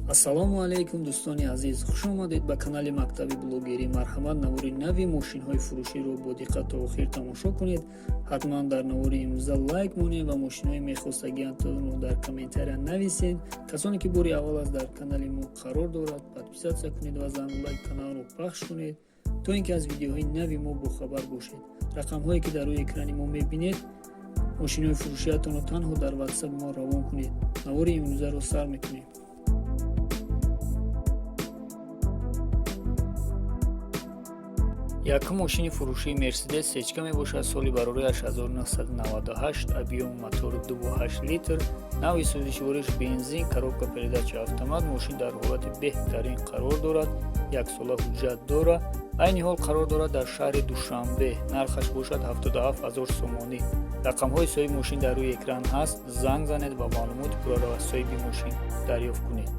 Ассалому алайкум, дӯстони азиз, хуш омадед ба канали мактаби блогерӣ. Марҳамат, навори нави мошинҳои фурӯширо бо диққат то охир тамошо кунед. Ҳатман дар навори имрӯза лайк монед ва мошинҳои мехостагиатонро дар комментария нависед. Касоне ки бори аввал аст дар канали мо қарор дорад, подписаться кунед ва зангулаи каналро пахш кунед, то ин ки аз видеоҳои нави мо бохабар бошед. Рақамҳое ки дар рӯи экрани мо мебинед, мошинҳои фурӯшиатонро танҳо дар ватсапи мо равон кунед. Навори имрӯзаро сар мекунем. Якум мошини фурӯшии Мерседес сечка мебошад. Соли барорияш 1998, объём мотори 2,8 литр, нави сӯзишвориш бензин, коробка передача автомат. Мошин дар ҳолати беҳтарин қарор дорад, яксола ҳуҷҷат дорад. Айни ҳол қарор дорад дар шаҳри Душанбе. Нархаш бошад 77 ҳазор сомонӣ. Рақамҳои соҳиби мошин дар рӯи экран ҳаст. Занг занед ва маълумоти пурраро аз соҳиби мошин дарёфт кунед.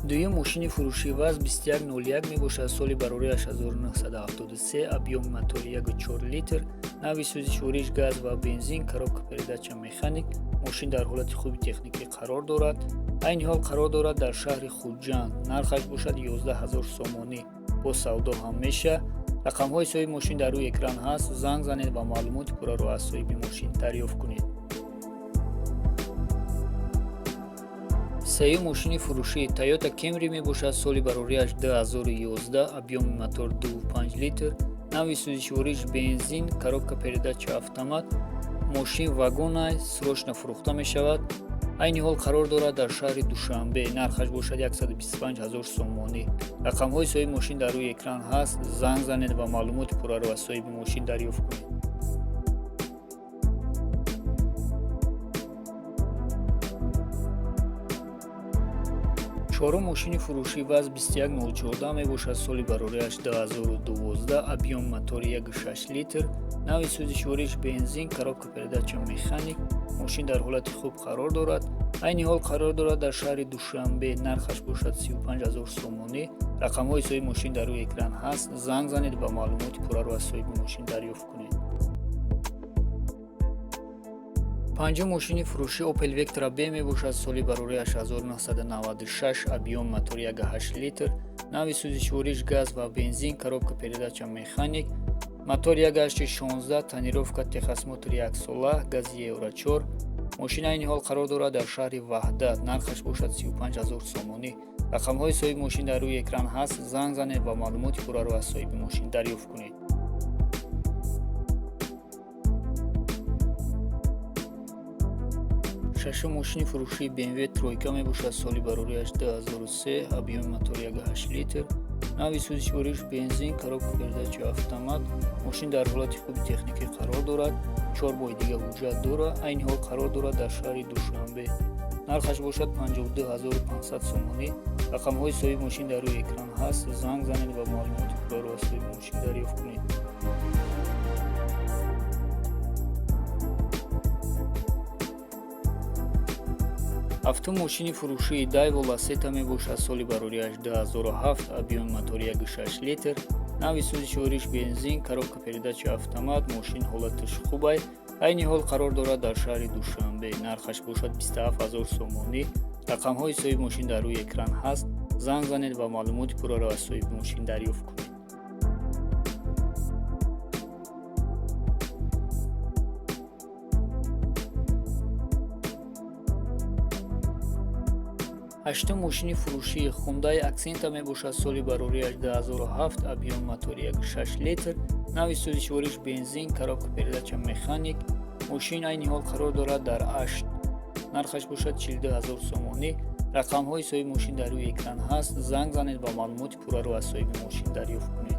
Дуюм мошини фурӯшӣ ВАЗ 2101 мебошад. Соли барорияш 1973, объёми мотори 1,4 литр, нави сӯзишвориш газ ва бензин, коробка передача механик. Мошин дар ҳолати хуби техникӣ қарор дорад. Айни ҳол қарор дорад дар шаҳри Хуҷанд. Нархаш бошад 11 ҳазор сомонӣ, бо савдо ҳам меша. Рақамҳои соҳиби мошин дар рӯи экран ҳаст. Занг занед ва маълумоти пурраро аз соҳиби мошин дарёфт кунед. Сеюм мошини фурӯшӣ Toyota Camry мебошад. Соли барорияш 2011, объёми мотор 2,5 литр, нави сӯзишвориш бензин, коробка передача автомат. Мошин вагонай, срочно фурӯхта мешавад. Айни ҳол қарор дорад дар шаҳри Душанбе. Нархаш бошад 125 ҳазор сомонӣ. Рақамҳои соҳиби мошин дар рӯи экран ҳаст. Занг занед ва маълумоти пурраро аз соҳиби мошин дарёфт кунед. Чорум мошини фурӯшӣ ВАЗ 21014 мебошад. Соли барорияш 2012, объём мотори 1,6 литр, нави сӯзишвориш бензин, коробка передача механик. Мошин дар ҳолати хуб қарор дорад. Айни ҳол қарор дорад дар шаҳри Душанбе. Нархаш бошад 35 ҳазор сомонӣ. Рақамҳои соҳиби мошин дар рӯи экран ҳаст. Занг занед ва маълумоти пурраро аз соҳиби мошин дарёфт кунед. Панҷум мошини фурӯшӣ Opel Vectra B мебошад. Соли барорияш 1996, объём мотори 1,8 литр, нави сӯзишвориш газ ва бензин, коробка передача механик, мотор 1,8 16, тонировка, техосмотр яксола, гази Евро 4. Мошин айни ҳол қарор дорад дар шаҳри Ваҳдат. Нархаш бошад 35 ҳазор сомонӣ. Рақамҳои соҳиби мошин дар рӯи экран ҳаст. Занг занед ва маълумоти пурраро аз соҳиби мошин дарёфт кунед. Шашум мошини фурӯшии BMW тройка мебошад. Соли барорияш 2003, объёми мотори 1,8 литр, нави сӯзишвориш бензин, коробка передача автомат. Мошин дар ҳолати хуби техникӣ қарор дорад, 4 моҳи дига ҳуҷҷат дорад. Айни ҳол қарор дорад дар шаҳри Душанбе. Нархаш бошад 52 500 сомонӣ. Рақамҳои соҳиби мошин дар рӯи экран ҳаст. Занг занед ва маълумоти пурраро аз соҳиби мошин дарёфт кунед. Ҳафтум мошини фурӯшии Daewoo Lacetti мебошад. Соли барорияш 2007, объёми мотори 1,6 литр, нави сӯзишвориш бензин, коробка передача автомат. Мошин ҳолаташ хубай. Айни ҳол қарор дорад дар шаҳри Душанбе. Нархаш бошад 27 ҳазор сомонӣ. Рақамҳои соҳиби мошин дар рӯи экран ҳаст. Занг занед ва маълумоти пурраро аз соҳиби мошин дарёфт кунед. Ҳаштум мошини фурӯшии Hyundai Accent мебошад. Соли барорияш 2007, объём мотори 1,6 литр, нави сӯзишвориш бензин, коробка передача механик. Мошин айни ҳол қарор дорад дар Ашт. Нархаш бошад 42 ҳазор сомонӣ. Рақамҳои соҳиби мошин дар рӯи экран ҳаст. Занг занед ва маълумоти пурраро аз соҳиби мошин дарёфт кунед.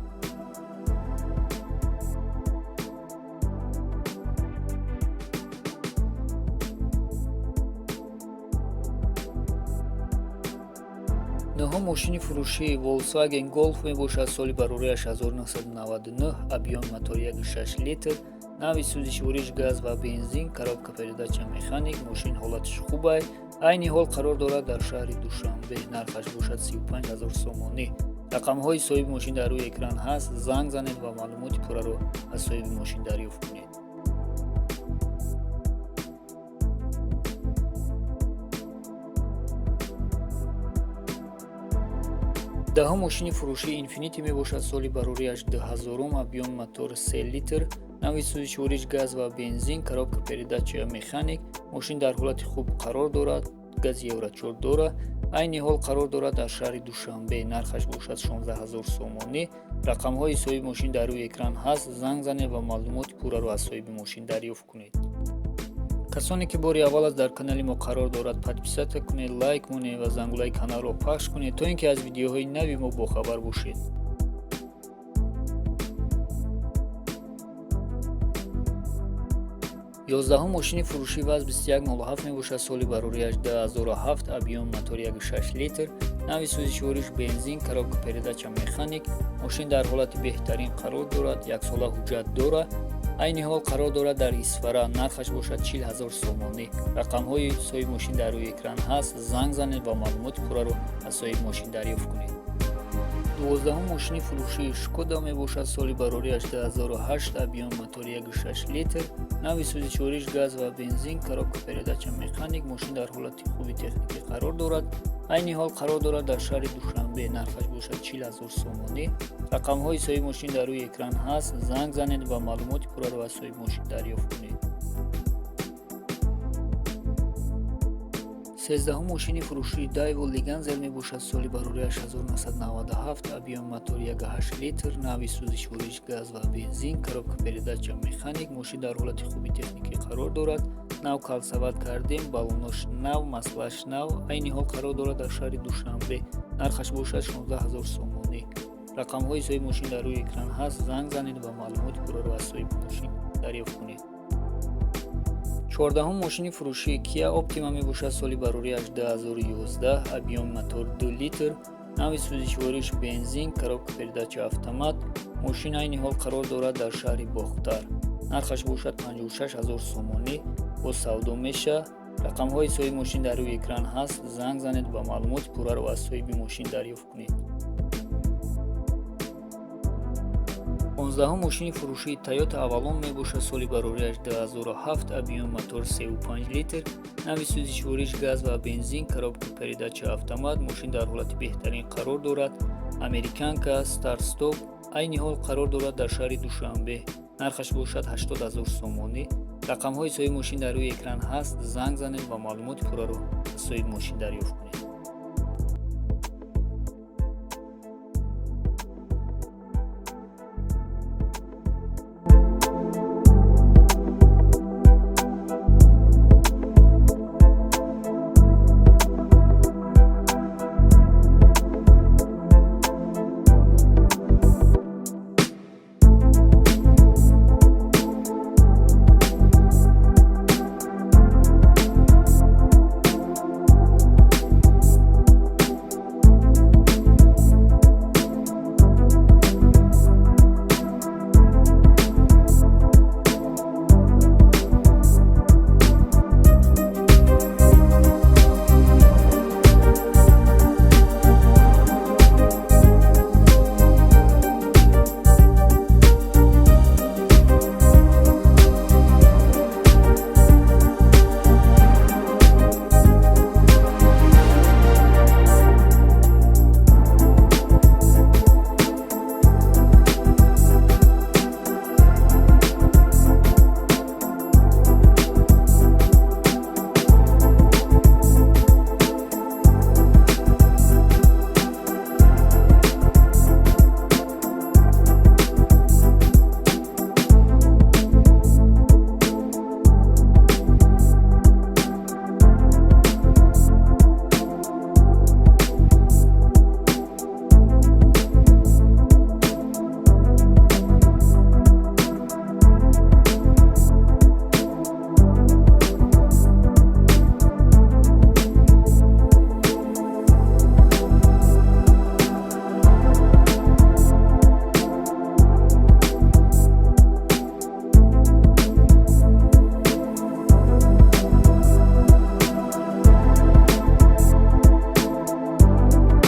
Нӯҳум мошини фурӯшии Volkswagen Golf мебошад. Соли барорияш 1999, объёми мотори 1,6 литр, Нави сӯзишвориш газ ва бензин, коробка передача механик. Мошин ҳолаташ хубай. Айни ҳол қарор дорад дар шаҳри Душанбе. Нархаш бошад 35 ҳазор сомонӣ. Рақамҳои соҳиби мошин дар рӯи экран ҳаст. Занг занед ва маълумоти пурраро аз соҳиби мошин дарёфт кунед. Даҳум мошини фурӯшии Инфинити мебошад. Соли барориаш 2000, объём мотор 3 литр, нави сӯзишвориш газ ва бензин, коробка передача механик. Мошин дар ҳолати хуб қарор дорад, гази евро 4 дорад. Айни ҳол қарор дорад дар шаҳри Душанбе. Нархаш бошад 16 ҳазор сомонӣ. Рақамҳои соҳиби мошин дар рӯи экран ҳаст. Занг занед ва маълумоти пурраро аз соҳиби мошин дарёфт кунед. Касоне ки бори аввал аст дар канали мо қарор дорад, подписаться кунед, лайк монед ва зангулаи каналро пахш кунед, то ин ки аз видеоҳои нави мо бохабар бошед. 11-ум мошини фурӯшӣ ВАЗ 2107 мебошад. Соли барориаш 2007, объём мотор 1,6 литр, нави сӯзишвориш бензин, коробка передача механик. Мошин дар ҳолати беҳтарин қарор дорад, яксола ҳуҷҷат дорад. Айни ҳол қарор дорад дар Исфара. Нархаш бошад 40 ҳазор сомонӣ. Рақамҳои соҳиби мошин дар рӯи экран ҳаст. Занг занед ва маълумоти пурраро аз соҳиби мошин дарёфт кунед. 12-ум мошини фурӯшии Шкода мебошад. Соли барориаш 2008, объём мотор 1,6 литр, нави сӯзишвориш газ ва бензин, коробка передача механик. Мошин дар ҳолати хуби техникӣ қарор дорад. Айни ҳол қарор дорад дар шаҳри Душанбе. Нархаш бошад 40 ҳазор сомонӣ. Рақамҳои соҳиби мошин дар рӯи экран ҳаст. Занг занед ва маълумоти пурраро аз соҳиби мошин дарёфт кунед. 13-ум мошини фурӯшии Дайву Легензер мебошад. Соли барориаш 1997, объём мотор 1,8 литр, нави сӯзишвориш газ ва бензин, коробка передача механик. Мошин дар ҳолати хуби техникӣ қарор дорад. Нав колесовать кардем, баллонош нав, маслаш нав. Айни ҳол қарор дорад дар шаҳри Душанбе. Нархаш бошад 16 ҳазор сомонӣ. Рақамҳои соҳиби мошин дар рӯи экран ҳаст. Занг занед ва маълумоти пурраро аз соҳиби мошин дарёфт кунед. 14-ум мошини фурӯшии Kia Optima мебошад. Соли барориаш 2011, объём мотор 2 литр, нави сӯзишвориш бензин, коробка передача автомат. Мошин айни ҳол қарор дорад дар шаҳри Бохтар. Нархаш бошад 56 ҳазор сомонӣ, бо савдо мешавад. Рақамҳои соҳиби мошин дар рӯи экран ҳаст. Занг занед ва маълумоти пурраро аз соҳиби мошин дарёфт кунед. 15-ум мошини фурӯшии Toyota Avalon мебошад. Соли барориаш 2007, объём мотор 3,5 литр, нави сӯзишвориш газ ва бензин, коробка передача автомат. Мошин дар ҳолати беҳтарин қарор дорад, американка, старт-стоп. Айни ҳол қарор дорад дар шаҳри Душанбе. Нархаш бошад 80 ҳазор сомонӣ. Рақамҳои соҳиби мошин дар рӯи экран ҳаст. Занг занед ва маълумоти пурраро аз соҳиби мошин дарёфт кунед.